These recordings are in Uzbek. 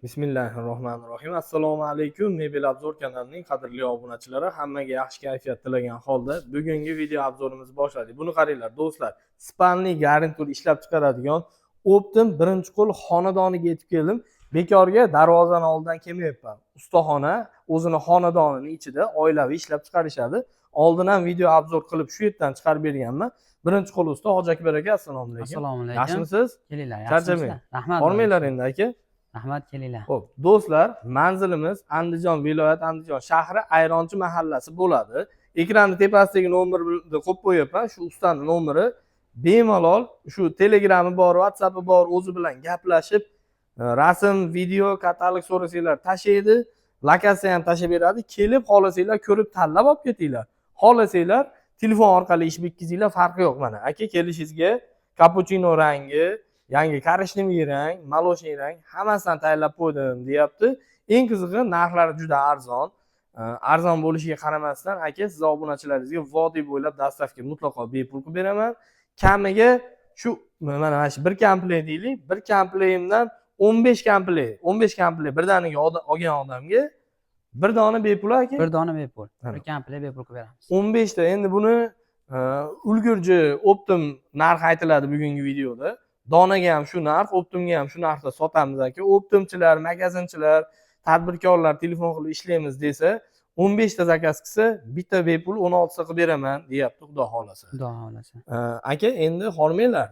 Bismillahirrohmanirrohim. Assalomu alaykum, Mebel Обзор kanalining qadrli obunachilari. Hammaga yaxshi kayfiyat tilagan holda bugungi video обзор imizni boshladik. Buni qaranglar, do'stlar. Спальный garnitur ishlab chiqaradigan Optim birinchi qo'l xonadoniga yetib keldim. Bekorga darvozani oldidan kelmayapman. Ustaxona o'zini xonadonining ichida oilaviy ishlab chiqarishadi. Oldin ham video обзор qilib shu yerdan chiqarib berganman. Birinchi qo'l usta Hoji Akbar aka, assalomu alaykum. Assalomu alaykum. Yaxshimisiz? Kelinglar, Charchamang. yaxshimisizlar? Rahmat. Hormanglar endi, aka. Rahmat, kelinglar. Xo'p, do'stlar, manzilimiz Andijon viloyati, Andijon shahri, Ayronchi mahallasi bo'ladi. Ekranni tepasidagi nomerni qo'yib qo'yapman. Shu ustani nomeri, bemalol shu Telegrami bor, WhatsAppi bor, o'zi bilan gaplashib, rasm, video, katalog so'rasanglar tashlaydi, lokatsiya ham tashlab beradi. Kelib xohlasanglar ko'rib tanlab olib ketinglar. Xohlasanglar telefon orqali ish bitkazinglar, farqi yo'q mana. Aka, kelishingizga kapuchino rangi, yangi коричневый rang, молочный rang, hammasidan tayyorlab qo'ydim, deyapti. Eng qizig'i, narxlari juda arzon. Arzon bo'lishiga qaramasdan, aka, siz obunachilaringizga vodiy bo'ylab доставка mutlaqo bepul qilib beraman. Kamiga shu mana shu bir komplekt deylik, bir komplektimdan 15 komplekt, 15 komplekt birdaniga olgan odamga bir dona bepul, aka. Bir dona bepul. Mana. Bir komplekt bepul qilib beramiz. 15 ta. Endi buni ulgurji оптом narxi aytiladi bugungi videoda. Donaga ham shu narx, оптом ga ham shu narxda sotamiz, aka. Оптом chilar, magazinchilar, tadbirkorlar telefon qilib ishlaymiz desa, 15 ta zakaz qilsa, bitta bepul, 16 ta qilib beraman, deyapti, xudo xohlasa. Xudo xohlasa. Aka, endi hormanglar,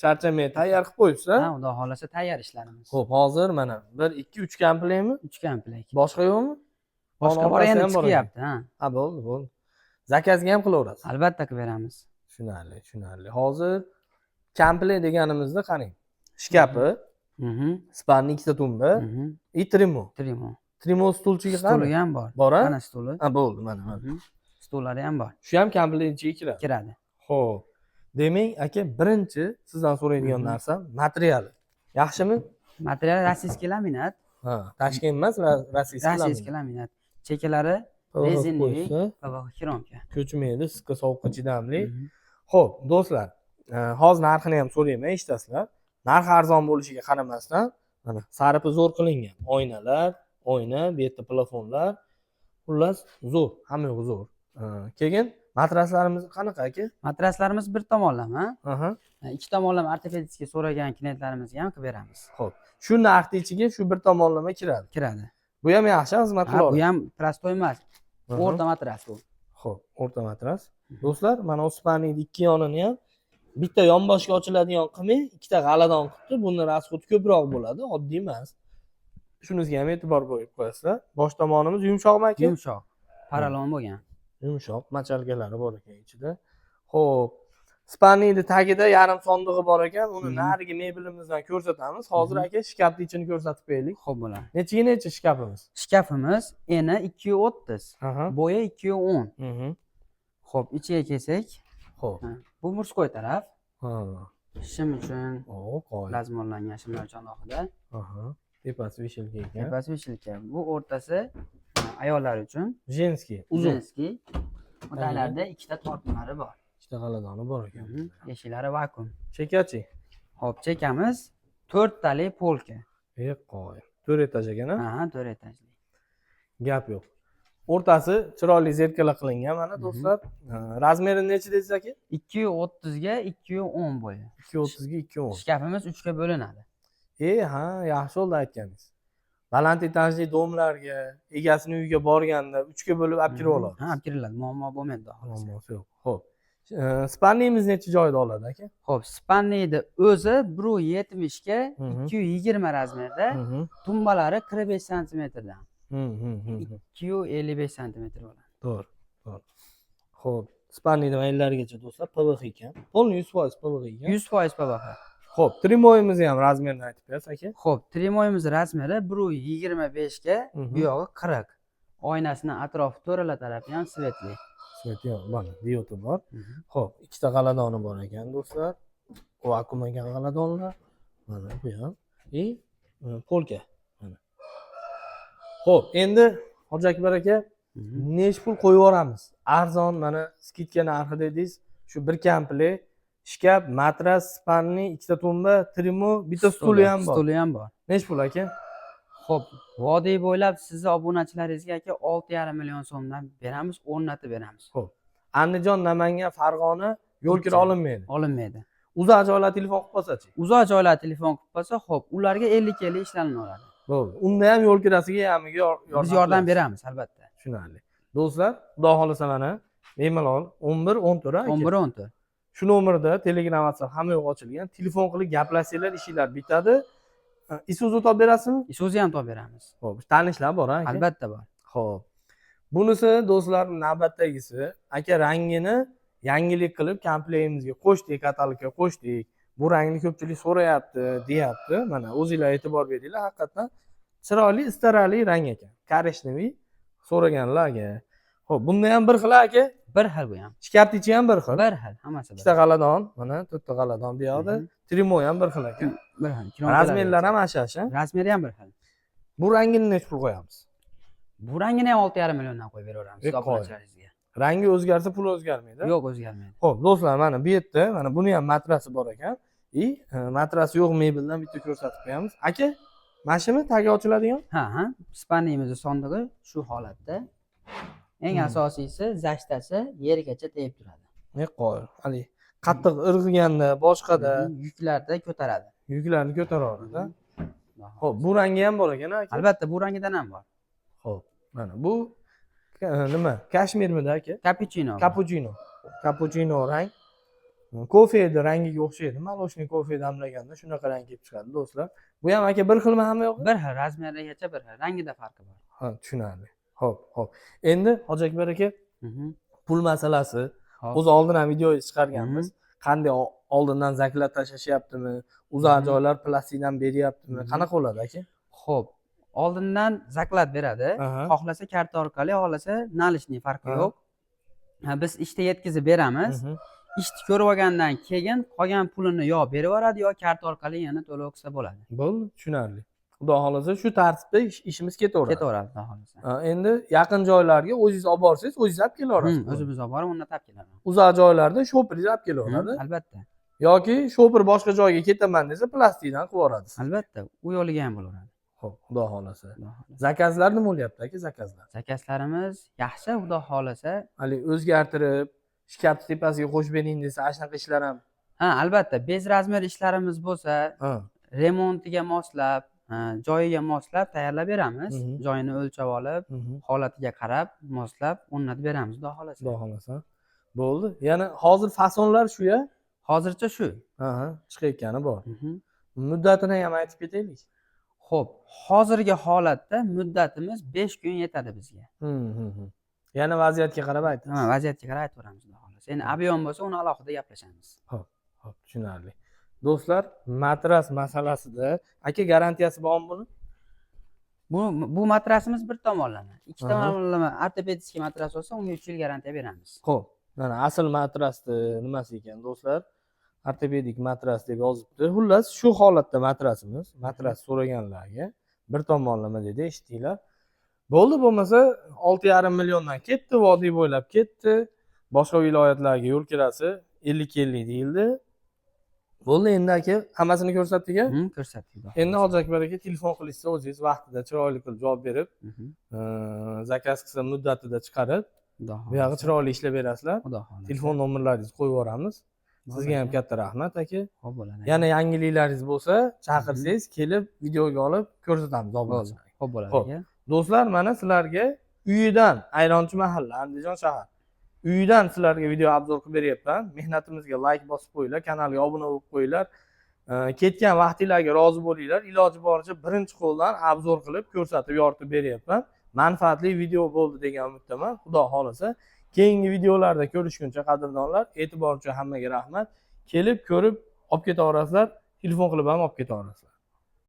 charchamay tayyor qilib qo'yibsiz. Ha, xudo xohlasa tayyor ishlarimiz. Ho'p, hozir mana bir, ikki, uch komplektmi? Uch komplekt. Boshqa yo'qmi? Boshqa Xona bor, endi orqasi ham bor ekan. chiqyapti, ha. Ha, bo'ldi, bo'ldi, zakazga ham qilaverasiz. Albatta qilib beramiz. Tushunarli, tushunarli. Hozir komplekt deganimizda, qarang, shkafi, спальный, ikkita tumba и trimo. Trimo. Trimo stulchigi Stuli qani? ham bor. Bor, a? Mana stuli. Ha, bo'ldi, mana, mana. Stullari ham bor. Shu ham komplekt ichiga kiradi. Kiradi. Ho'p, demak, aka, birinchi sizdan so'raydigan narsam, materiali yaxshimi? Material российский laminat. Ha, Toshkent emas, российский. Российский laminat. Chekalari PVC rezinli qo'ysa, va хромка. ko'chmaydi, issiqqa sovuqqa chidamli. Ho'p, do'stlar, hozir narxini ham so'rayman, eshitasizlar. Narxi arzon bo'lishiga qaramasdan, mana, saripi zo'r qilingan, oynalar, oyna, bu yerda plafonlar, xullas, zo'r, hamma yo'g'i zo'r. Keyin matraslarimiz qanaqa, aka? Matraslarimiz bir tomonlama. Ikki tomonlama ортопедический so'ragan klientlarimizga ham qilib beramiz. Ho'p, shu narxni ichiga shu bir tomonlama kiradi? Kiradi. Bu ham yaxshi xizmat Ha, qiladi. bu ham простой emas. O'rta matras bu. Ho'p, o'rta matras. Do'stlar, mana u спальный ni ikki yonini ham bitta yonboshga ochiladigan qilmay, ikkita g'aladon qilibdi. Buni расход i ko'proq bo'ladi, oddiy emas. Shunisiga ham e'tibor qo'yib qo'yasizlar. Bosh tomonimiz yumshoqmi, aka? Yumshoq. Поролон bo'lgan. Yumshoq, мочалка lari bor ekan ichida. Ho'p, спальный ni tagida yarim sondig'i bor ekan, uni narigi mebelimizdan ko'rsatamiz. Hozir, aka, shkafni ichini ko'rsatib qo'yaylik. Xo'p bo'ladi. Nechiga necha shkafimiz? Shkafimiz eni 230, bo'yi 210. Xo'p, ichiga kelsak, ha, bu мужской taraf. Shim uchun O, qo'y. lazmonlangan shimlar uchun alohida. Aha. Tepasi вешалка ekan. Tepasi вешалка. Bu o'rtasi ayollar uchun. Женский, uzun. Женский. O'talarda ikkita tortmalari bor. Ikkita g'aladoni bor ekan. Eshiklari vakuum. Chekachi? Xo'p, chekamiz to'rttali polka. E, qo'y. To'rt etaj ekan, a? Aha, to'rt etajli. Gap yo'q. O'rtasi chiroyli зеркало qilingan mana, do'stlar. Размер i necha dedingiz, aka? 230 ga 210 bo'yi. 230 ga 210. Shkafimiz uchga bo'linadi. E, ha, yaxshi bo'ldi aytganingiz. Baland etajli дом larga, egasini uyiga borganda uchga bo'lib olib kirib oladi. Ha, olib kiriladi. Muammo bo'lmaydi, xudo xohlasa. Muammosi yo'q. Xo'p. Спальный miz necha joyda oladi, aka? Xo'p, спальный ni o'zi 1,70 ga 220 размер da, tumbalari 45 santimetrdan. 255 santimetr bo'ladi. To'g'ri, to'g'ri. Xo'p, спальный ni mayllarigacha, do'stlar, PVC ekan. Полный 100% PVC ekan. 100% PVC. Xo'p, trimoyimizni ham размер ini aytib berasiz, aka. Xo'p, trimoyimiz размер i 1,25 ga, bu yog'i 40. Oynasini atrofi to'rala tarafi ham светлый. Свет yo'q, mana diodi bor. Xo'p, ikkita g'aladoni bor ekan, do'stlar. Vakuum ekan g'aladonlar. Mana bu ham. И polka. Mana. Xo'p, endi Hoji Akbar aka, nechi pul qo'yib yuboramiz? Arzon, mana, скидка narxi dedingiz. Shu bir komplekt shkaf, matras, спальный, ikkita tumba, trimo, bitta stuli ham bor. Stuli ham bor. Nechi pul, aka? Xo'p, vodiy bo'ylab sizni obunachilaringizga, aka, 6,5 million so'mdan beramiz, o'rnatib beramiz. Andijon, Namangan, Farg'ona yo'l kira Uch. olinmaydi. Olinmaydi. Uzoq joylar telefon qilib qolsachi? Uzoq joylar telefon qilib qolsa, xo'p, ularga 50-50 ishlanaveradi. Bo'ldi, unda ham yo'l kirasiga yamiga yordam Biz yordam qilasiz. beramiz, albatta. Tushunarli, do'stlar. Xudo xohlasa, mana, bemalol 11 14, aka. 11 14. Shu nomerda Telegram, WhatsApp, hamma yoq ochilgan. Telefon qilib gaplashsanglar, ishinglar bitadi. Isuzu topib berasizmi? Isuzu ham topib beramiz. Ho'p, tanishlar bor, aka? Albatta bor. Ho'p, bunisi, do'stlar, navbatdagisi, aka. Rangini yangilik qilib komplektimizga qo'shdik, katalogga qo'shdik. Bu rangni ko'pchilik so'rayapti, deyapti. Mana, o'zinglar e'tibor beringlar, haqiqatdan chiroyli, istarali rang ekan, коричневый so'raganlarga. Ho'p, bunda ham bir xil, aka? Bir xil bu ham. Shkaf ichi ham bir xil? Bir xil, hammasi bir. Ikkita g'aladon, mana, to'rtta g'aladon bu yoqda. Trimo ham bir xil ekan. Bir xil. Размер lar ham ana shu. Размер i ham bir xil. Bu rangini nechi pul qo'yamiz? Bu rangini ham 6,5 milliondan qo'yib beraveramiz Qo'y. obunachilaringizga. Rangi o'zgarsa, pul o'zgarmaydi? Yo'q, o'zgarmaydi. Ho'p, do'stlar, mana bu yerda, mana buni ham matrasi bor ekan и matrasi yo'q mebeldan bitta ko'rsatib qo'yamiz. Aka, mana shumi tagi ochiladigan? Ha, спальный mizni sondig'i shu holatda. Eng asosiysi, защита si yergacha tegib turadi. Ne qo'y, haligi qattiq irg'iganda, boshqada. Yuklarda ko'taradi. Yuklarni ko'taraveradi. Ho'p. Ho'p, bu rangi ham bor ekan, aka. Albatta, bu rangidan ham bor. Ho'p, mana bu nima, kashmirmidi, aka? Kapuchino. Kapuchino, kapuchino rang, kofeni rangiga o'xshaydi. Молочный kofe damlaganda shunaqa rang kelib chiqadi, do'stlar. Bu ham, aka, bir xilmi hamma yo'q? Bir xil, размер igacha bir xil, rangida farqi bor. Ha, tushunarli. Ho'p, endi, Hoji Akbar aka, pul masalasi. O'zi oldin ham video chiqarganmiz, qanday, oldindan заклад tashlashyaptimi, uzoq joylar plastikdan beryaptimi? Qanaqa bo'ladi, aka? Xo'p, oldindan заклад beradi. Xohlasa karta orqali, xohlasa наличный, farqi yo'q. Ha, biz ishda yetkazib beramiz. Ishni ko'rib olgandan keyin qolgan pulini yo berib yuboradi, yo karta orqali yana to'lov qilsa bo'ladi. Bo'ldi, tushunarli. Xudo xohlasa, shu tartibda ishimiz ketaveradi. Ketaveradi, xudo xohlasa. Ha, endi yaqin joylarga o'zingiz olib borsangiz, o'zingiz olib kelaverasiz. O'zimiz olib borib, o'rnatib kelaman. Uzoq joylarda shoperingiz olib kelaveradi Albatta. yoki shoper boshqa joyga ketaman desa, plastikdan qilib yuboradi. Albatta, u yo'liga ham bo'laveradi. Ho'p, xudo xohlasa. Xudo xohlasa. Заказ lar nima bo'lyapti, aka, заказ lar? Заказ larimiz yaxshi, xudo xohlasa. Haligi o'zgartirib, shkaf tepasiga qo'shib bering desa, ana shunaqa ishlar ham? Ha, albatta, без размер ishlarimiz bo'lsa, remontiga moslab, ha, joyiga moslab tayyorlab beramiz. Joyini o'lchab olib, holatiga qarab, moslab o'rnatib beramiz, xudo xohlasa. Xudo xohlasa. Bo'ldi, yana hozir fasonlar shu ya? Hozircha shu. Aha, chiqayotgani bor. Muddatini ham aytib ketaylik. Xo'p, hozirgi holatda muddatimiz 5 kun yetadi bizga. Yana vaziyatga qarab aytasiz. Ha, vaziyatga qarab aytaveramiz, xudo xohlasa. Endi объём bo'lsa, uni alohida gaplashamiz. Ho'p, tushunarli. Do'stlar, matras masalasida, aka, garantiyasi bormi buni? Bu matrasimiz bir tomonlama. Ikki tomonlama ортопедический matras bo'lsa, unga 3 yil garantiya beramiz. Ho'p, mana, asl matrasni nimasi ekan, do'stlar, ortopedik matras deb yozibdi. Xullas, shu holatda matrasimiz. Matras so'raganlarga bir tomonlama dedi, eshitdinglar. Bo'ldi, bo'lmasa 6,5 milliondan ketdi, vodiy bo'ylab ketdi, boshqa viloyatlarga yo'l kirasi 50-50 deyildi. Bo'ldi endi, aka, hammasini ko'rsatdik a? Ko'rsatdik, xudo Endi xohlasa. Hoji Akbar aka telefon qilishsa, o'zingiz vaqtida chiroyli qilib javob berib, заказ qilsa, muddatida chiqarib, Xudo bu yog'i xohlasa. chiroyli ishlab berasizlar. Xudo xohlasa. Telefon nomerlaringizni qo'yib yuboramiz. Sizga ham Aka. katta rahmat, aka. Xo'p, bo'ladi. Yana yangiliklaringiz bo'lsa, chaqirsangiz, kelib videoga olib ko'rsatamiz Bo'ldi. obunachilarga. Xo'p, bo'ladi, Xo'p. aka. Do'stlar, mana sizlarga uyidan, Ayronchi mahalla, Andijon shahar, uyidan sizlarga video обзор qilib beryapman. Mehnatimizga layk bosib qo'yinglar, kanalga obuna bo'lib qo'yinglar. Ketgan vaqtinglarga rozi bo'linglar. Iloji boricha birinchi qo'ldan обзор qilib, ko'rsatib, yoritib beryapman. Manfaatli video bo'ldi degan umiddaman. Xudo xohlasa, keyingi videolarda ko'rishguncha, qadrdonlar, e'tibor uchun hammaga rahmat. Kelib ko'rib olib ketaverasizlar, telefon qilib ham olib ketaverasizlar.